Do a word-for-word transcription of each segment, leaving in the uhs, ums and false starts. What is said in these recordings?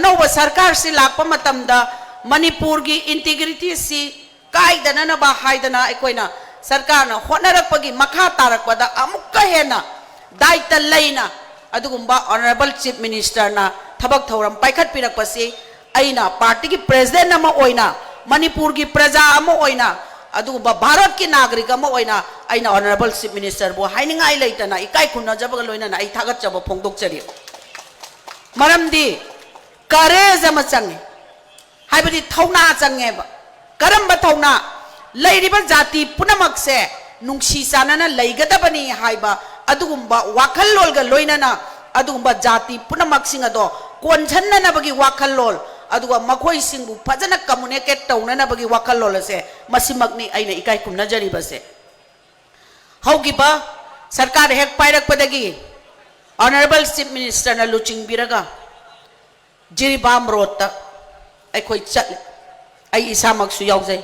ꯑꯅꯧꯕ ꯁꯔꯀꯥꯔꯁꯤ ꯂꯥꯛꯄ ꯃꯇꯝꯗ ꯃꯅꯤꯄꯨꯔꯒꯤ ꯏꯟꯇꯤꯒ꯭ꯔꯤꯇꯤꯁꯤ ꯀꯥꯏꯗꯅꯅꯕ ꯍꯥꯏꯗꯅ ꯑꯩꯈꯣꯏꯅ ꯁꯔꯀꯥꯔꯅ ꯍꯣꯠꯅꯔꯛꯄꯒꯤ ꯃꯈꯥ ꯇꯥꯔꯛꯄꯗ ꯑꯃꯨꯛꯀ ꯍꯦꯟꯅ ꯗꯥꯏꯇ ꯂꯩꯅ ꯑꯗꯨꯒꯨꯝꯕ ꯑꯣꯅꯔꯦꯕꯜ ꯆꯤꯐ ꯃꯤꯅꯤꯁꯇꯔꯅ ꯊꯕꯛ ꯊꯧꯔꯝ ꯄꯥꯏꯈꯠꯄꯤꯔꯛꯄꯁꯤ ꯑꯩꯅ ꯄꯥꯔꯇꯤꯒꯤ ꯄ꯭ꯔꯦꯁꯤꯗꯦꯟ ꯑꯃ ꯑꯣꯏꯅ, ꯃꯅꯤꯄꯨꯔꯒꯤ ꯄ꯭ꯔꯖꯥ ꯑꯃ ꯑꯣꯏꯅ, ꯑꯗꯨꯒꯨꯝꯕ ꯚꯥꯔꯠꯀꯤ ꯅꯥꯒꯔꯤꯛ ꯑꯃ ꯑꯣꯏꯅ ꯑꯩꯅ ꯑꯣꯅꯔꯦꯕꯜ ꯆꯤꯐ ꯃꯤꯅꯤꯁꯇꯔꯕꯨ ꯍꯥꯏꯅꯤꯡꯉꯥꯏ ꯂꯩꯇꯅ ꯏꯀꯥꯏ ꯈꯨꯝꯅꯖꯕꯒ ꯂꯣꯏꯅꯅ ꯑꯩ ꯊꯥꯒꯠꯆꯕ ꯐꯣꯡꯗꯣꯛꯆꯔꯤ꯫ ꯃꯔꯝꯗꯤ ꯀꯔꯦꯖ ꯑꯃ ꯆꯪꯉꯤ, ꯍꯥꯏꯕꯗꯤ ꯊꯧꯅꯥ ꯆꯪꯉꯦꯕ꯫ ꯀꯔꯝꯕ ꯊꯧꯅꯥ? ꯂꯩꯔꯤꯕ ꯖꯥꯇꯤ ꯄꯨꯝꯅꯃꯛꯁꯦ ꯅꯨꯡꯁꯤ ꯆꯥꯟꯅꯅ ꯂꯩꯒꯗꯕꯅꯤ ꯍꯥꯏꯕ ꯑꯗꯨꯒꯨꯝꯕ ꯋꯥꯈꯜꯂꯣꯟꯒ ꯂꯣꯏꯅꯅ ꯑꯗꯨꯒꯨꯝꯕ ꯖꯥꯇꯤ ꯄꯨꯝꯅꯃꯛꯁꯤꯡ ꯑꯗꯣ ꯀꯣꯟꯁꯤꯟꯅꯅꯕꯒꯤ ꯋꯥꯈꯜꯂꯣꯟ, ꯑꯗꯨꯒ ꯃꯈꯣꯏꯁꯤꯡꯕꯨ ꯐꯖꯅ ꯀꯝꯃꯨꯅꯤꯀꯦꯠ ꯇꯧꯅꯅꯕꯒꯤ ꯋꯥꯈꯜꯂꯣꯟ ꯑꯁꯦ ꯃꯁꯤꯃꯛꯅꯤ ꯑꯩꯅ ꯏꯀꯥꯏ ꯈꯨꯝꯅꯖꯔꯤꯕꯁꯦ꯫ ꯍꯧꯈꯤꯕ ꯁꯔꯀꯥꯔ ꯍꯦꯛ ꯄꯥꯏꯔꯛꯄꯗꯒꯤ ꯑꯣꯅꯔꯦꯕꯜ ꯆꯤꯐ ꯃꯤꯅꯤꯁꯇꯔꯅ ꯂꯨꯆꯤꯡꯕꯤꯔꯒ ꯖꯤꯔꯤꯕꯥꯝ ꯔꯣꯗꯇ ꯑꯩꯈꯣꯏ ꯆꯠꯂꯤ꯫ ꯑꯩ ꯏꯁꯥꯃꯛꯁꯨ ꯌꯥꯎꯖꯩ꯫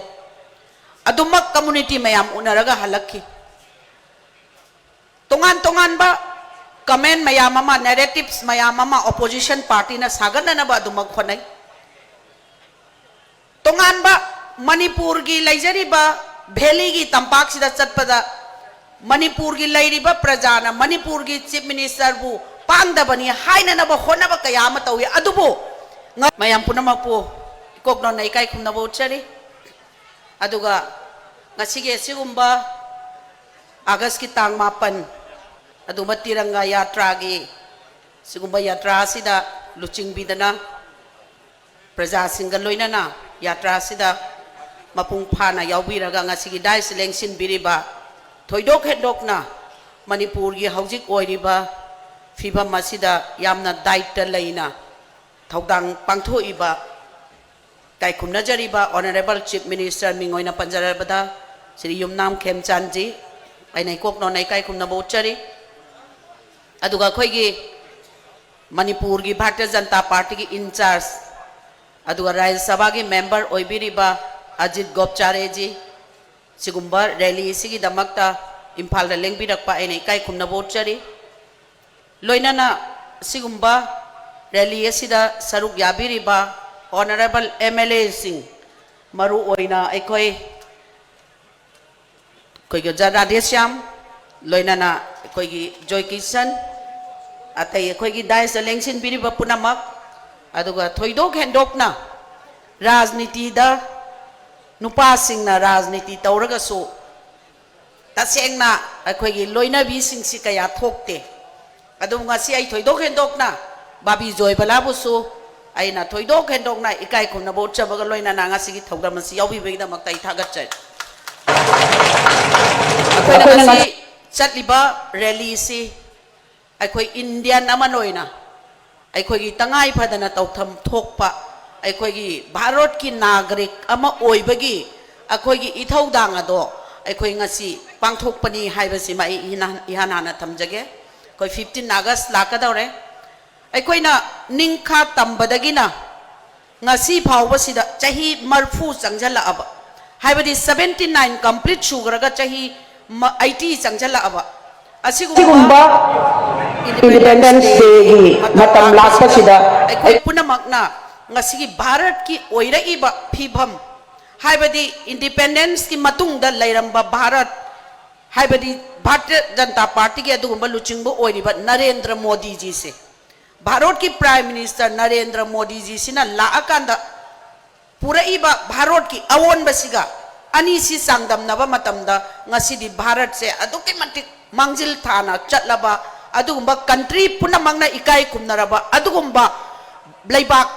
ꯑꯗꯨꯃꯛ ꯀꯝꯃꯨꯅꯤꯇꯤ ꯃꯌꯥꯝ ꯎꯅꯔꯒ ꯍꯜꯂꯛꯈꯤ꯫ ꯇꯣꯉꯥꯟ ꯇꯣꯉꯥꯟꯕ ꯀꯃꯦꯟ ꯃꯌꯥꯝ ꯑꯃ, ꯅꯦꯔꯦꯇꯤꯚꯁ ꯃꯌꯥꯝ ꯑꯃ ꯑꯣꯄꯣꯖꯤꯁꯟ ꯄꯥꯔꯇꯤꯅ ꯁꯥꯒꯠꯅꯅꯕ ꯑꯗꯨꯃꯛ ꯍꯣꯠꯅꯩ꯫ ꯇꯣꯉꯥꯟꯕ ꯃꯅꯤꯄꯨꯔꯒꯤ ꯂꯩꯖꯔꯤꯕ ꯚꯦꯂꯤꯒꯤ ꯇꯝꯄꯥꯛꯁꯤꯗ ꯆꯠꯄꯗ ꯃꯅꯤꯄꯨꯔꯒꯤ ꯂꯩꯔꯤꯕ ꯄ꯭ꯔꯖꯥꯅ ꯃꯅꯤꯄꯨꯔꯒꯤ ꯆꯤꯐ ꯃꯤꯅꯤꯁꯇꯔꯕꯨ ꯄꯥꯡꯗꯕꯅꯤ ꯍꯥꯏꯅꯅꯕ ꯍꯣꯠꯅꯕ ꯀꯌꯥ ꯑꯃ ꯇꯧꯏ꯫ ꯑꯗꯨꯕꯨ ꯉ-, ꯃꯌꯥꯝ ꯄꯨꯝꯅꯃꯛꯄꯨ ꯏꯀꯣꯛ ꯅꯧꯅ ꯏꯀꯥꯏ ꯈꯨꯝꯅꯕ ꯎꯠꯆꯔꯤ꯫ ꯑꯗꯨꯒ ꯉꯁꯤꯒꯤ ꯑꯁꯤꯒꯨꯝꯕ ꯑꯥꯒꯁꯀꯤ ꯇꯥꯡ ꯃꯥꯄꯟ, ꯑꯗꯨꯒꯨꯝꯕ ꯇꯤꯔꯪꯒꯥ ꯌꯥꯇ꯭ꯔꯥꯒꯤ ꯁꯤꯒꯨꯝꯕ ꯌꯥꯇ꯭ꯔꯥ ꯑꯁꯤꯗ ꯂꯨꯆꯤꯡꯕꯤꯗꯅ ꯄ꯭ꯔꯖꯥꯁꯤꯡꯒ ꯂꯣꯏꯅꯅ ꯌꯥꯇ꯭ꯔꯥ ꯑꯁꯤꯗ ꯃꯄꯨꯡ ꯐꯥꯅ ꯌꯥꯎꯕꯤꯔꯒ ꯉꯁꯤꯒꯤ ꯗꯥꯏꯁ ꯂꯦꯡꯁꯤꯟꯕꯤꯔꯤꯕ, ꯊꯣꯏꯗꯣꯛ ꯍꯦꯟꯗꯣꯛꯅ ꯃꯅꯤꯄꯨꯔꯒꯤ ꯍꯧꯖꯤꯛ ꯑꯣꯏꯔꯤꯕ ꯐꯤꯕꯝ ꯑꯁꯤꯗ ꯌꯥꯝꯅ ꯗꯥꯏꯇ ꯂꯩꯅ ꯊꯧꯗꯥꯡ ꯄꯥꯡꯊꯣꯛꯏꯕ ꯏꯀꯥꯏ ꯈꯨꯝꯅꯖꯔꯤꯕ ꯑꯣꯅꯔꯦꯕꯜ ꯆꯤꯐ ꯃꯤꯅꯤꯁꯇꯔ ꯃꯤꯡ ꯑꯣꯏꯅ ꯄꯟꯖꯔꯕꯗ ꯁ꯭ꯔꯤ ꯌꯨꯝꯅꯥꯝ ꯈꯦꯝꯆꯥꯟꯖꯤ, ꯑꯩꯅ ꯏꯀꯣꯛ ꯅꯧꯅ ꯏꯀꯥꯏ ꯈꯨꯝꯅꯕ ꯎꯠꯆꯔꯤ꯫ ꯑꯗꯨꯒ ꯑꯩꯈꯣꯏꯒꯤ ꯃꯅꯤꯄꯨꯔꯒꯤ ꯚꯥꯔꯇꯤꯌ ꯖꯅꯇꯥ ꯄꯥꯔꯇꯤꯒꯤ ꯏꯟꯆꯥꯔꯖ, ꯑꯗꯨꯒ ꯔꯥꯖ꯭ꯌ ꯁꯚꯥꯒꯤ ꯃꯦꯝꯕꯔ ꯑꯣꯏꯕꯤꯔꯤꯕ ꯑꯖꯤꯠ ꯒꯣꯞꯆꯥꯔꯦꯖꯤ, ꯁꯤꯒꯨꯝꯕ ꯔꯦꯂꯤ ꯑꯁꯤꯒꯤꯗꯃꯛꯇ ꯏꯝꯐꯥꯜꯗ ꯂꯦꯡꯕꯤꯔꯛꯄ ꯑꯩꯅ ꯏꯀꯥꯏ ꯈꯨꯝꯅꯕ ꯎꯠꯆꯔꯤ꯫ ꯂꯣꯏꯅꯅ ꯁꯤꯒꯨꯝꯕ ꯔꯦꯂꯤ ꯑꯁꯤꯗ ꯁꯔꯨꯛ ꯌꯥꯕꯤꯔꯤꯕ ꯑꯣꯅꯔꯦꯕꯜ ꯑꯦꯝ ꯑꯦꯜ ꯑꯦꯁꯤꯡ, ꯃꯔꯨ ꯑꯣꯏꯅ ꯑꯩꯈꯣꯏ ꯑꯩꯈꯣꯏꯒꯤ ꯑꯣꯖꯥ ꯔꯥꯙꯦꯁ꯭ꯌꯥꯝ, ꯂꯣꯏꯅꯅ ꯑꯩꯈꯣꯏꯒꯤ ꯖꯣꯏ ꯀꯤꯁꯟ, ꯑꯇꯩ ꯑꯩꯈꯣꯏꯒꯤ ꯗꯥꯏꯁꯇ ꯂꯦꯡꯁꯤꯟꯕꯤꯔꯤꯕ ꯄꯨꯝꯅꯃꯛ, ꯑꯗꯨꯒ ꯊꯣꯏꯗꯣꯛ ꯍꯦꯟꯗꯣꯛꯅ ꯔꯥꯖꯅꯤꯇꯤꯗ ꯅꯨꯄꯥꯁꯤꯡꯅ ꯔꯥꯖꯅꯤꯇꯤ ꯇꯧꯔꯒꯁꯨ ꯇꯁꯦꯡꯅ ꯑꯩꯈꯣꯏꯒꯤ ꯂꯣꯏꯅꯕꯤꯁꯤꯡꯁꯤ ꯀꯌꯥ ꯊꯣꯛꯇꯦ꯫ ꯑꯗꯨꯕꯨ ꯉꯁꯤ ꯑꯩ ꯊꯣꯏꯗꯣꯛ ꯍꯦꯟꯗꯣꯛꯅ ꯕꯥꯕꯤ ꯖꯣꯏꯕꯂꯥꯕꯨꯁꯨ ꯑꯩꯅ ꯊꯣꯏꯗꯣꯛ ꯍꯦꯟꯗꯣꯛꯅ ꯏꯀꯥꯏ ꯈꯨꯝꯅꯕ ꯎꯠꯆꯕꯒ ꯂꯣꯏꯅꯅ ꯉꯁꯤꯒꯤ ꯊꯧꯔꯝ ꯑꯁꯤ ꯌꯥꯎꯕꯤꯕꯒꯤꯗꯃꯛꯇ ꯑꯩ ꯊꯥꯒꯠꯆꯔꯤ꯫ ꯑꯩꯈꯣꯏꯅ ꯑꯩꯈꯣꯏꯅ ꯉꯁꯤ ꯆꯠꯂꯤꯕ ꯔꯦꯂꯤꯁꯤ ꯑꯩꯈꯣꯏ ꯏꯟꯗꯤꯌꯟ ꯑꯃ ꯑꯣꯏꯅ ꯑꯩꯈꯣꯏꯒꯤ ꯇꯉꯥꯏ ꯐꯗꯅ ꯇꯧꯐꯝ ꯊꯣꯛꯄ, ꯑꯩꯈꯣꯏꯒꯤ ꯚꯥꯔꯠꯀꯤ ꯅꯥꯒꯔꯤꯛ ꯑꯃ ꯑꯣꯏꯕꯒꯤ ꯑꯩꯈꯣꯏꯒꯤ ꯏꯊꯧꯗꯥꯡ ꯑꯗꯣ ꯑꯩꯈꯣꯏ ꯉꯁꯤ ꯄꯥꯡꯊꯣꯛꯄꯅꯤ ꯍꯥꯏꯕꯁꯤꯃ ꯑꯩ ꯏꯍꯥꯟ ꯏꯍꯥꯟ ꯍꯥꯟꯅ ꯊꯝꯖꯒꯦ꯫ ꯑꯩꯈꯣꯏ ꯐꯤꯐꯇꯤꯟ ꯑꯥꯒꯁ ꯂꯥꯛꯀꯗꯧꯔꯦ꯫ ꯑꯩꯈꯣꯏꯅ ꯅꯤꯡꯈꯥ ꯇꯝꯕꯗꯒꯤꯅ ꯉꯁꯤ ꯐꯥꯎꯕꯁꯤꯗ ꯆꯍꯤ ꯃꯔꯤꯐꯨ ꯆꯪꯁꯤꯜꯂꯛꯑꯕ, ꯍꯥꯏꯕꯗꯤ seventy nine complete ꯁꯨꯈ꯭ꯔꯒ ꯆꯍꯤ ꯃ-, eighty ꯆꯪꯁꯤꯜꯂꯛꯑꯕ ꯑꯁꯤꯒꯨꯝꯕ ꯑꯁꯤꯒꯨꯝꯕ Independence Independence Day ꯒꯤ ꯃꯇꯝ ꯃꯇꯝ ꯂꯥꯛꯄꯁꯤꯗ ꯑꯩꯈꯣꯏ ꯄꯨꯝꯅꯃꯛꯅ ꯉꯁꯤꯒꯤ ꯚꯥꯔꯠꯀꯤ ꯑꯣꯏꯔꯛꯏꯕ ꯐꯤꯕꯝ, ꯍꯥꯏꯕꯗꯤ independence ꯀꯤ ꯃꯇꯨꯡꯗ ꯂꯩꯔꯝꯕ ꯚꯥꯔꯠ, ꯍꯥꯏꯕꯗꯤ ꯚꯥꯔꯇꯤꯌ ꯖꯅꯇꯥ ꯄꯥꯔꯇꯤꯒꯤ ꯑꯗꯨꯒꯨꯝꯕ ꯂꯨꯆꯤꯡꯕ ꯑꯣꯏꯔꯤꯕ ꯅꯔꯦꯟꯗ꯭ꯔ ꯃꯣꯗꯤꯖꯤꯁꯦ, ꯚꯥꯔꯠꯀꯤ Prime Minister ꯅꯔꯦꯟꯗ꯭ꯔ ꯃꯣꯗꯤꯖꯤꯁꯤꯅ ꯂꯥꯛꯑꯀꯥꯟꯗ ꯄꯨꯔꯛꯏꯕ ꯚꯥꯔꯠꯀꯤ ꯑꯑꯣꯟꯕꯁꯤꯒ ꯑꯅꯤꯁꯤ ꯆꯥꯡꯗꯝꯅꯕ ꯃꯇꯝꯗ ꯉꯁꯤꯗꯤ ꯚꯥꯔꯠꯁꯦ ꯑꯗꯨꯛꯀꯤ ꯃꯇꯤꯛ ꯃꯥꯡꯖꯤꯜ ꯊꯥꯅ ꯆꯠꯂꯕ, ꯑꯗꯨꯒꯨꯝꯕ country ꯄꯨꯝꯅꯃꯛꯅ ꯏꯀꯥꯏ ꯈꯨꯝꯅꯔꯕ ꯑꯗꯨꯒꯨꯝꯕ ꯂꯩꯕꯥꯛ,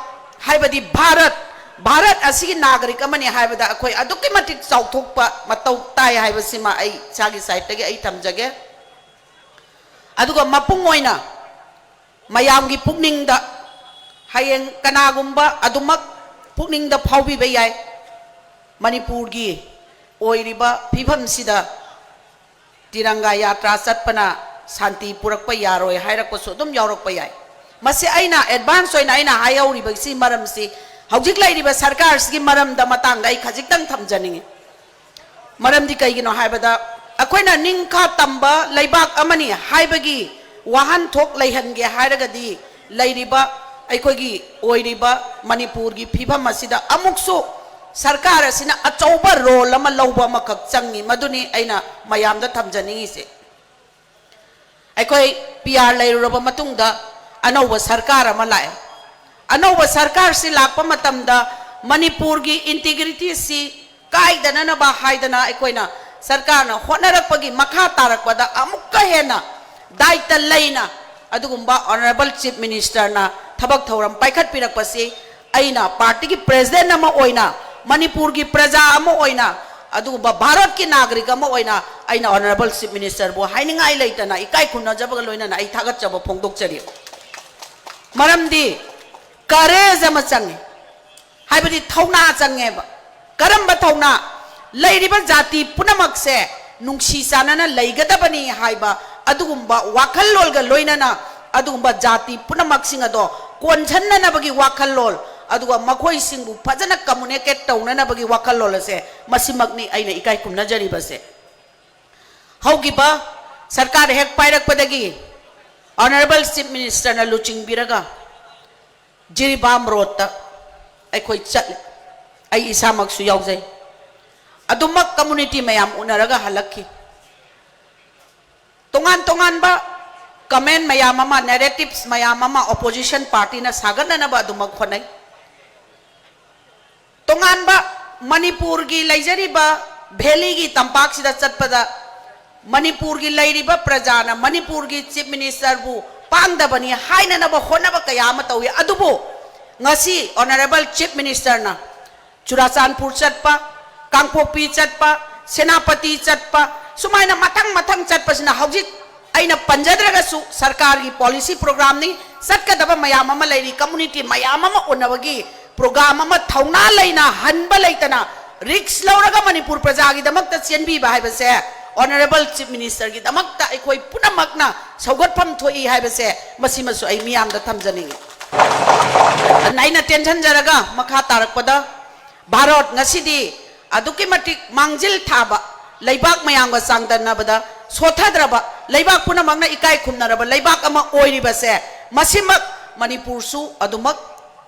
ꯍꯥꯏꯕꯗꯤ ꯚꯥꯔꯠ, ꯚꯥꯔꯠ ꯑꯁꯤꯒꯤ ꯅꯥꯒꯔꯤꯛ ꯑꯃꯅꯤ ꯍꯥꯏꯕꯗ ꯑꯩꯈꯣꯏ ꯑꯗꯨꯛꯀꯤ ꯃꯇꯤꯛ ꯆꯥꯎꯊꯣꯛꯄ ꯃꯊꯧ ꯇꯥꯏ ꯍꯥꯏꯕꯁꯤꯃ ꯑꯩ ꯏꯁꯥꯒꯤ side ꯇꯒꯤ ꯑꯩ ꯊꯝꯖꯒꯦ꯫ ꯑꯗꯨꯒ ꯃꯄꯨꯡ ꯑꯣꯏꯅ ꯃꯌꯥꯝꯒꯤ ꯄꯨꯛꯅꯤꯡꯗ ꯍꯌꯦꯡ ꯀꯅꯥꯒꯨꯝꯕ ꯑꯗꯨꯃꯛ ꯄꯨꯛꯅꯤꯡꯗ ꯐꯥꯎꯕꯤꯕ ꯌꯥꯏ, ꯃꯅꯤꯄꯨꯔꯒꯤ ꯑꯣꯏꯔꯤꯕ ꯐꯤꯕꯝꯁꯤꯗ ꯇꯤꯔꯪꯒꯥ ꯌꯥꯇ꯭ꯔꯥ ꯆꯠꯄꯅ ꯁꯥꯟꯇꯤ ꯄꯨꯔꯛꯄ ꯌꯥꯔꯣꯏ ꯍꯥꯏꯔꯛꯄꯁꯨ ꯑꯗꯨꯝ ꯌꯥꯎꯔꯛꯄ ꯌꯥꯏ꯫ ꯃꯁꯤ ꯑꯩꯅ advance ꯑꯣꯏꯅ ꯑꯩꯅ ꯍꯥꯏꯍꯧꯔꯤꯕꯁꯤ ꯃꯔꯝꯁꯤ ꯍꯧꯖꯤꯛ ꯂꯩꯔꯤꯕ ꯁꯔꯀꯥꯔꯁꯤꯒꯤ ꯃꯔꯝꯗ ꯃꯇꯥꯡꯗ ꯑꯩ ꯈꯖꯤꯛꯇꯪ ꯊꯝꯖꯅꯤꯡꯉꯤ꯫ ꯃꯔꯝꯗꯤ ꯀꯩꯒꯤꯅꯣ ꯍꯥꯏꯕꯗ ꯑꯩꯈꯣꯏꯅ ꯅꯤꯡꯈꯥ ꯇꯝꯕ ꯂꯩꯕꯥꯛ ꯑꯃꯅꯤ ꯍꯥꯏꯕꯒꯤ ꯋꯥꯍꯟꯊꯣꯛ ꯂꯩꯍꯟꯒꯦ ꯍꯥꯏꯔꯒꯗꯤ ꯂꯩꯔꯤꯕ ꯑꯩꯈꯣꯏꯒꯤ ꯑꯣꯏꯔꯤꯕ ꯃꯅꯤꯄꯨꯔꯒꯤ ꯐꯤꯕꯝ ꯑꯁꯤꯗ ꯑꯃꯨꯛꯁꯨ ꯁꯔꯀꯥꯔ ꯑꯁꯤꯅ ꯑꯆꯧꯕ ꯔꯣꯜ ꯑꯃ ꯂꯧꯕ ꯑꯃꯈꯛ ꯆꯪꯉꯤ꯫ ꯃꯗꯨꯅꯤ ꯑꯩꯅ ꯃꯌꯥꯝꯗ ꯊꯝꯖꯅꯤꯡꯉꯤꯁꯦ꯫ ꯑꯩꯈꯣꯏ ꯄꯤ ꯑꯥꯔ ꯂꯩꯔꯨꯔꯕ ꯃꯇꯨꯡꯗ ꯑꯅꯧꯕ ꯁꯔꯀꯥꯔ ꯑꯃ ꯂꯥꯛꯑꯦ꯫ ꯑꯅꯧꯕ ꯁꯔꯀꯥꯔꯁꯤ ꯂꯥꯛꯄ ꯃꯇꯝꯗ ꯃꯅꯤꯄꯨꯔꯒꯤ ꯏꯟꯇꯤꯒ꯭ꯔꯤꯇꯤꯁꯤ ꯀꯥꯏꯗꯅꯅꯕ ꯍꯥꯏꯗꯅ ꯑꯩꯈꯣꯏꯅ ꯁꯔꯀꯥꯔꯅ ꯍꯣꯠꯅꯔꯛꯄꯒꯤ ꯃꯈꯥ ꯇꯥꯔꯛꯄꯗ ꯑꯃꯨꯛꯀ ꯍꯦꯟꯅ ꯗꯥꯏꯇ ꯂꯩꯅ ꯑꯗꯨꯒꯨꯝꯕ ꯑꯣꯅꯔꯦꯕꯜ ꯆꯤꯐ ꯃꯤꯅꯤꯁꯇꯔꯅ ꯊꯕꯛ ꯊꯧꯔꯝ ꯄꯥꯏꯈꯠꯄꯤꯔꯛꯄꯁꯤ ꯑꯩꯅ ꯄꯥꯔꯇꯤꯒꯤ ꯄ꯭ꯔꯦꯁꯤꯗꯦꯟ ꯑꯃ ꯑꯣꯏꯅ, ꯃꯅꯤꯄꯨꯔꯒꯤ ꯄ꯭ꯔꯖꯥ ꯑꯃ ꯑꯣꯏꯅ, ꯑꯗꯨꯒꯨꯝꯕ ꯚꯥꯔꯠꯀꯤ ꯅꯥꯒꯔꯤꯛ ꯑꯃ ꯑꯣꯏꯅ ꯑꯩꯅ ꯑꯣꯅꯔꯦꯕꯜ ꯆꯤꯐ ꯃꯤꯅꯤꯁꯇꯔꯕꯨ ꯍꯥꯏꯅꯤꯡꯉꯥꯏ ꯂꯩꯇꯅ ꯏꯀꯥꯏ ꯈꯨꯝꯅꯖꯕꯒ ꯂꯣꯏꯅꯅ ꯑꯩ ꯊꯥꯒꯠꯆꯕ ꯐꯣꯡꯗꯣꯛꯆꯔꯤ꯫ ꯃꯔꯝꯗꯤ ꯀꯔꯦꯖ ꯑꯃ ꯆꯪꯉꯤ, ꯍꯥꯏꯕꯗꯤ ꯊꯧꯅꯥ ꯆꯪꯉꯦꯕ꯫ ꯀꯔꯝꯕ ꯊꯧꯅꯥ? ꯂꯩꯔꯤꯕ ꯖꯥꯇꯤ ꯄꯨꯝꯅꯃꯛꯁꯦ ꯅꯨꯡꯁꯤ ꯆꯥꯟꯅꯅ ꯂꯩꯒꯗꯕꯅꯤ ꯍꯥꯏꯕ ꯑꯗꯨꯒꯨꯝꯕ ꯋꯥꯈꯜꯂꯣꯟꯒ ꯂꯣꯏꯅꯅ ꯑꯗꯨꯒꯨꯝꯕ ꯖꯥꯇꯤ ꯄꯨꯝꯅꯃꯛꯁꯤꯡ ꯑꯗꯣ ꯀꯣꯟꯁꯤꯟꯅꯅꯕꯒꯤ ꯋꯥꯈꯜꯂꯣꯟ, ꯑꯗꯨꯒ ꯃꯈꯣꯏꯁꯤꯡꯕꯨ ꯐꯖꯅ ꯀꯝꯃꯨꯅꯤꯀꯦꯠ ꯇꯧꯅꯅꯕꯒꯤ ꯋꯥꯈꯜꯂꯣꯟ ꯑꯁꯦ ꯃꯁꯤꯃꯛꯅꯤ ꯑꯩꯅ ꯏꯀꯥꯏ ꯈꯨꯝꯅꯖꯔꯤꯕꯁꯦ꯫ ꯍꯧꯈꯤꯕ ꯁꯔꯀꯥꯔ ꯍꯦꯛ ꯄꯥꯏꯔꯛꯄꯗꯒꯤ ꯑꯣꯅꯔꯦꯕꯜ ꯆꯤꯐ ꯃꯤꯅꯤꯁꯇꯔꯅ ꯂꯨꯆꯤꯡꯕꯤꯔꯒ ꯖꯤꯔꯤꯕꯥꯝ ꯔꯣꯗꯇ ꯑꯩꯈꯣꯏ ꯆꯠꯂꯦ꯫ ꯑꯩ ꯏꯁꯥꯃꯛꯁꯨ ꯌꯥꯎꯖꯩ꯫ ꯑꯗꯨꯃꯛ ꯀꯝꯃꯨꯅꯤꯇꯤ ꯃꯌꯥꯝ ꯎꯅꯔꯒ ꯍꯜꯂꯛꯈꯤ꯫ ꯇꯣꯉꯥꯟ ꯇꯣꯉꯥꯟꯕ ꯀꯃꯦꯟ ꯃꯌꯥꯝ ꯑꯃ, ꯅꯦꯔꯦꯇꯤꯚꯁ ꯃꯌꯥꯝ ꯑꯃ ꯑꯣꯄꯣꯖꯤꯁꯟ ꯄꯥꯔꯇꯤꯅ ꯁꯥꯒꯠꯅꯅꯕ ꯑꯗꯨꯃꯛ ꯍꯣꯠꯅꯩ꯫ ꯇꯣꯉꯥꯟꯕ ꯃꯅꯤꯄꯨꯔꯒꯤ ꯂꯩꯖꯔꯤꯕ ꯚꯦꯂꯤꯒꯤ ꯇꯝꯄꯥꯛꯁꯤꯗ ꯆꯠꯄꯗ ꯃꯅꯤꯄꯨꯔꯒꯤ ꯂꯩꯔꯤꯕ ꯄ꯭ꯔꯖꯥꯅ ꯃꯅꯤꯄꯨꯔꯒꯤ ꯆꯤꯐ ꯃꯤꯅꯤꯁꯇꯔꯕꯨ ꯄꯥꯡꯗꯕꯅꯤ ꯍꯥꯏꯅꯅꯕ ꯍꯣꯠꯅꯕ ꯀꯌꯥ ꯑꯃ ꯇꯧꯏ꯫ ꯑꯗꯨꯕꯨ ꯉꯁꯤ ꯑꯣꯅꯔꯦꯕꯜ ꯆꯤꯐ ꯃꯤꯅꯤꯁꯇꯔꯅ ꯆꯨꯔꯥꯆꯥꯟꯄꯨꯔ ꯆꯠꯄ, ꯀꯥꯡꯄꯣꯛꯄꯤ ꯆꯠꯄ, ꯁꯦꯅꯥꯄꯇꯤ ꯆꯠꯄ, ꯁꯨꯃꯥꯏꯅ ꯃꯊꯪ ꯃꯊꯪ ꯆꯠꯄꯁꯤꯅ ꯍꯧꯖꯤꯛ ꯑꯩꯅ ꯄꯟꯖꯗ꯭ꯔꯒꯁꯨ ꯁꯔꯀꯥꯔꯒꯤ ꯄꯣꯂꯤꯁꯤ ꯄ꯭ꯔꯣꯒ꯭ꯔꯥꯝꯅꯤ, ꯆꯠꯀꯗꯕ ꯃꯌꯥꯝ ꯑꯃ ꯂꯩꯔꯤ, ꯀꯝꯃꯨꯅꯤꯇꯤ ꯃꯌꯥꯝ ꯑꯃ ꯎꯅꯕꯒꯤ ꯄ꯭ꯔꯣꯒ꯭ꯔꯥꯝ ꯑꯃ ꯊꯧꯅꯥ ꯂꯩꯅ ꯍꯟꯕ ꯂꯩꯇꯅ ꯔꯤꯛꯁ ꯂꯧꯔꯒ ꯃꯅꯤꯄꯨꯔ ꯄ꯭ꯔꯖꯥꯒꯤꯗꯃꯛꯇ ꯆꯦꯟꯕꯤꯕ ꯍꯥꯏꯕꯁꯦ ꯑꯣꯅꯔꯦꯕꯜ ꯆꯤꯐ ꯃꯤꯅꯤꯁꯇꯔꯒꯤꯗꯃꯛꯇ ꯑꯩꯈꯣꯏ ꯄꯨꯝꯅꯃꯛꯅ ꯁꯧꯒꯠꯐꯝ ꯊꯣꯛꯏ ꯍꯥꯏꯕꯁꯦ ꯃꯁꯤꯃꯁꯨ ꯑꯩ ꯃꯤꯌꯥꯝꯗ ꯊꯝꯖꯅꯤꯡꯏ꯫ ꯑꯩꯅ ꯇꯦꯟꯁꯤꯟꯖꯔꯒ ꯃꯈꯥ ꯇꯥꯔꯛꯄꯗ ꯚꯥꯔꯠ ꯉꯁꯤꯗꯤ ꯑꯗꯨꯛꯀꯤ ꯃꯇꯤꯛ ꯃꯥꯡꯖꯤꯜ ꯊꯥꯕ, ꯂꯩꯕꯥꯛ ꯃꯌꯥꯝꯒ ꯆꯥꯡꯗꯝꯅꯕꯗ ꯁꯣꯠꯊꯗ꯭ꯔꯕ, ꯂꯩꯕꯥꯛ ꯄꯨꯝꯅꯃꯛꯅ ꯏꯀꯥꯏ ꯈꯨꯝꯅꯔꯕ ꯂꯩꯕꯥꯛ ꯑꯃ ꯑꯣꯏꯔꯤꯕꯁꯦ ꯃꯁꯤꯃꯛ ꯃꯅꯤꯄꯨꯔꯁꯨ ꯑꯗꯨꯃꯛ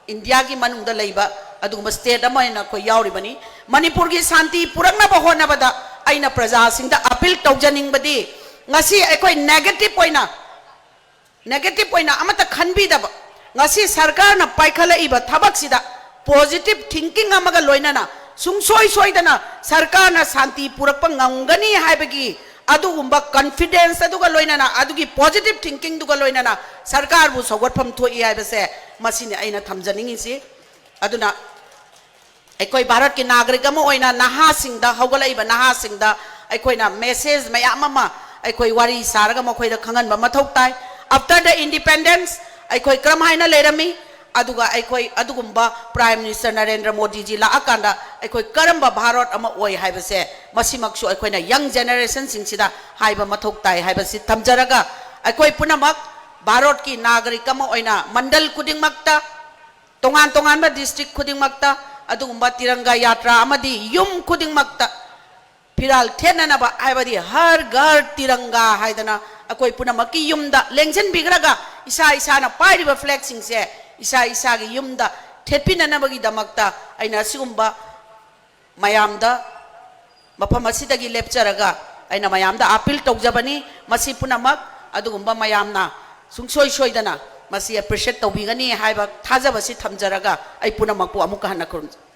ꯏꯟꯗꯤꯌꯥꯒꯤ ꯃꯅꯨꯡꯗ ꯂꯩꯕ ꯑꯗꯨꯒꯨꯝꯕ state ꯑꯃ ꯑꯣꯏꯅ ꯑꯩꯈꯣꯏ ꯌꯥꯎꯔꯤꯕꯅꯤ꯫ ꯃꯅꯤꯄꯨꯔꯒꯤ ꯁꯥꯟꯇꯤ ꯄꯨꯔꯛꯅꯕ ꯍꯣꯠꯅꯕꯗ ꯑꯩꯅ ꯄ꯭ꯔꯖꯥꯁꯤꯡꯗ appeal ꯇꯧꯖꯅꯤꯡꯕꯗꯤ, ꯉꯁꯤ ꯑꯩꯈꯣꯏ negative ꯑꯣꯏꯅ, negative ꯑꯣꯏꯅ ꯑꯃꯠꯇ ꯈꯟꯕꯤꯗꯕ, ꯉꯁꯤ ꯁꯔꯀꯥꯔꯅ ꯄꯥꯏꯈꯠꯂꯛꯏꯕ ꯊꯕꯛꯁꯤꯗ positive thinking ꯑꯃꯒ ꯂꯣꯏꯅꯅ ꯁꯨꯡꯁꯣꯏ ꯁꯣꯏꯗꯅ ꯁꯔꯀꯥꯔꯅ ꯁꯥꯟꯇꯤ ꯄꯨꯔꯛꯄ ꯉꯝꯒꯅꯤ ꯍꯥꯏꯕꯒꯤ ꯑꯗꯨꯒꯨꯝꯕ confidence ꯑꯗꯨꯒ ꯂꯣꯏꯅꯅ, ꯑꯗꯨꯒꯤ positive thinking ꯗꯨꯒ ꯂꯣꯏꯅꯅ ꯁꯔꯀꯥꯔꯕꯨ ꯁꯧꯒꯠꯐꯝ ꯊꯣꯛꯏ ꯍꯥꯏꯕꯁꯦ ꯃꯁꯤꯅꯤ ꯑꯩꯅ ꯊꯝꯖꯅꯤꯡꯉꯤꯁꯤ꯫ ꯑꯗꯨꯅ ꯑꯩꯈꯣꯏ ꯚꯥꯔꯠꯀꯤ ꯅꯥꯒꯔꯤꯛ ꯑꯃ ꯑꯣꯏꯅ ꯅꯍꯥꯁꯤꯡꯗ, ꯍꯧꯒꯠꯂꯛꯏꯕ ꯅꯍꯥꯁꯤꯡꯗ ꯑꯩꯈꯣꯏꯅ message ꯃꯌꯥꯝ ꯑꯃ ꯑꯩꯈꯣꯏ ꯋꯥꯔꯤ ꯁꯥꯔꯒ ꯃꯈꯣꯏꯗ ꯈꯪꯍꯟꯕ ꯃꯊꯧ ꯇꯥꯏ꯫ After the independence ꯑꯩꯈꯣꯏ ꯀꯔꯝ ꯍꯥꯏꯅ ꯂꯩꯔꯝꯃꯤ? ꯑꯗꯨꯒ ꯑꯩꯈꯣꯏ ꯑꯗꯨꯒꯨꯝꯕ Prime Minister ꯅꯔꯦꯟꯗ꯭ꯔ ꯃꯣꯗꯤꯖꯤ ꯂꯥꯛꯑꯀꯥꯟꯗ ꯑꯩꯈꯣꯏ ꯀꯔꯝꯕ ꯚꯥꯔꯠ ꯑꯃ ꯑꯣꯏ ꯍꯥꯏꯕꯁꯦ ꯃꯁꯤꯃꯛꯁꯨ ꯑꯩꯈꯣꯏꯅ young generation ꯁꯤꯡꯁꯤꯗ ꯍꯥꯏꯕ ꯃꯊꯧ ꯇꯥꯏ ꯍꯥꯏꯕꯁꯤ ꯊꯝꯖꯔꯒ, ꯑꯩꯈꯣꯏ ꯄꯨꯝꯅꯃꯛ ꯚꯥꯔꯠꯀꯤ ꯅꯥꯒꯔꯤꯛ ꯑꯃ ꯑꯣꯏꯅ ꯃꯟꯗꯜ ꯈꯨꯗꯤꯡꯃꯛꯇ, ꯇꯣꯉꯥꯟ ꯇꯣꯉꯥꯟꯕ district ꯈꯨꯗꯤꯡꯃꯛꯇ ꯑꯗꯨꯒꯨꯝꯕ ꯇꯤꯔꯪꯒꯥ ꯌꯥꯇ꯭ꯔꯥ ꯑꯃꯗꯤ ꯌꯨꯝ ꯈꯨꯗꯤꯡꯃꯛꯇ ꯐꯤꯔꯥꯜ ꯊꯦꯠꯅꯅꯕ, ꯍꯥꯏꯕꯗꯤ ꯍꯔ ꯘꯔ ꯇꯤꯔꯪꯒꯥ ꯍꯥꯏꯗꯅ ꯑꯩꯈꯣꯏ ꯄꯨꯝꯅꯃꯛꯀꯤ ꯌꯨꯝꯗ ꯂꯦꯡꯁꯤꯟꯕꯤꯈ꯭ꯔꯒ, ꯏꯁꯥ ꯏꯁꯥꯅ ꯄꯥꯏꯔꯤꯕ flag ꯁꯤꯡꯁꯦ ꯏꯁꯥ ꯏꯁꯥꯒꯤ ꯌꯨꯝꯗ ꯊꯦꯠꯄꯤꯅꯅꯕꯒꯤꯗꯃꯛꯇ ꯑꯩꯅ ꯑꯁꯤꯒꯨꯝꯕ ꯃꯌꯥꯝꯗ, ꯃꯐꯝ ꯑꯁꯤꯗꯒꯤ ꯂꯦꯞꯆꯔꯒ ꯑꯩꯅ ꯃꯌꯥꯝꯗ appeal ꯇꯧꯖꯕꯅꯤ꯫ ꯃꯁꯤ ꯄꯨꯝꯅꯃꯛ ꯑꯗꯨꯒꯨꯝꯕ ꯃꯌꯥꯝꯅ ꯁꯨꯡꯁꯣꯏ ꯁꯣꯏꯗꯅ ꯃꯁꯤ appreciate ꯇꯧꯕꯤꯒꯅꯤ ꯍꯥꯏꯕ ꯊꯥꯖꯕꯁꯤ ꯊꯝꯖꯔꯒ ꯑꯩ ꯄꯨꯝꯅꯃꯛꯄꯨ ꯑꯃꯨꯛꯀ ꯍꯟꯅ ꯈꯨꯔꯨꯝꯖꯩ꯫